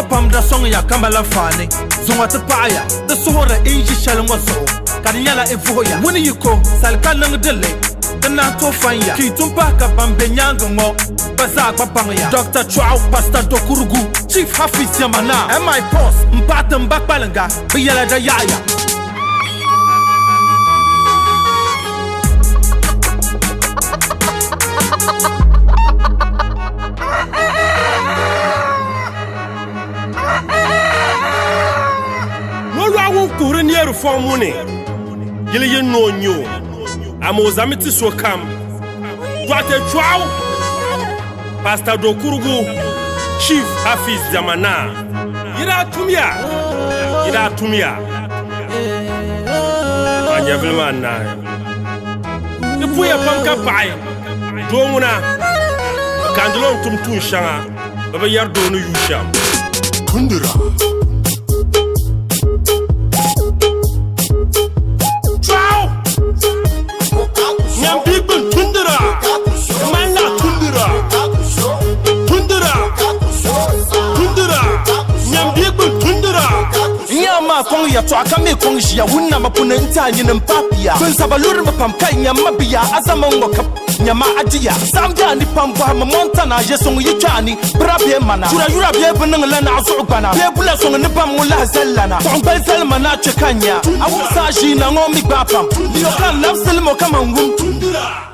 ŋɔ pam da sɔŋ ya ka mali anfaani. Zuŋɔ ti paɣiya ti suhuri n yi shɛli ŋɔ zuɣu, ka di nyɛla i vuhiya. Wuni yi ko, sali ka niŋdi li, di naan tooi fan ya. Ka yi tum pahi ka ban be nyaaŋa ŋɔ gba zaa gba baŋ ya. Doctor Chɔɣu, Pastor Dokurugu, Chief Hafiz Yamana, MI Pos m-pahi ti m ba kpalinga, bɛ yɛla da yaɣiya. Nolɔɣu ŋun kuhiri neeri fɔŋ muni yili yi noo n-nyɛ o, amaa o zami ti sokam. Dɔɣite Chɔɣu, Pastor Dokurugu, Chief Hafiz Diɛma Naa, yi daa tumya, yi daa tumya. A nyɛvili maa naai. Di puya pam ka paɣi doo ŋuna, bɛ kaandila o ni tum tuun shɛŋa. Bɛ bi yɛri doo ni yuui shɛm. Tundira. Chɔɣu! Nyam bia gbini tundira! Di malila tundira! Tundira! Tundira! Nyam bia gbini tundira! N nya maa kɔŋ yɛtɔɣa ka mi kɔŋ ʒiya Wunna puni n-ti a nyini m-pahi pia. Bɛ zaba lurimi pam ka yi nyam ma biya A zama ŋ-ŋɔ ka nyama a diya. Saɣim bɛ a ni pam bɔhimi Montana Yɛ suŋ yi kpe a ni bira bee mana. Yura yura bee bɛ niŋ la naɣ zuɣu gbana bee bula suŋ ni bam ŋun lahi zali lana. Kpuɣim gbali zali ma na kpe ka n nya a wuɣisa a ʒii na ŋɔ mi gbaai pam. Niyo ka n labisili mo kaman wum.